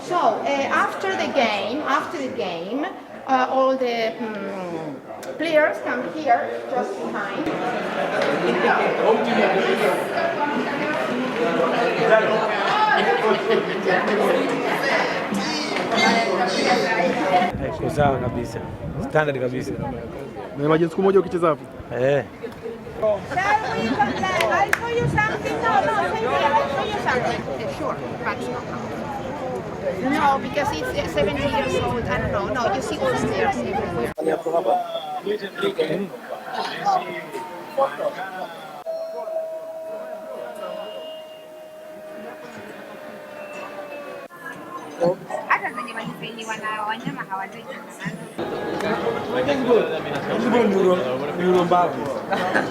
So after the game, all the players come here, just behind. Iko sawa kabisa, standard kabisa. Na imagine siku moja ukicheza hapo. Eh. Shall we? I'll show you something. No, stay there. I'll show you something. Sure, but no, because it's 70 years old. I don't know. No, you see all stairs everywhere. Hata zenye walisainiwa na wanyama hawajui. Ni Mbappe.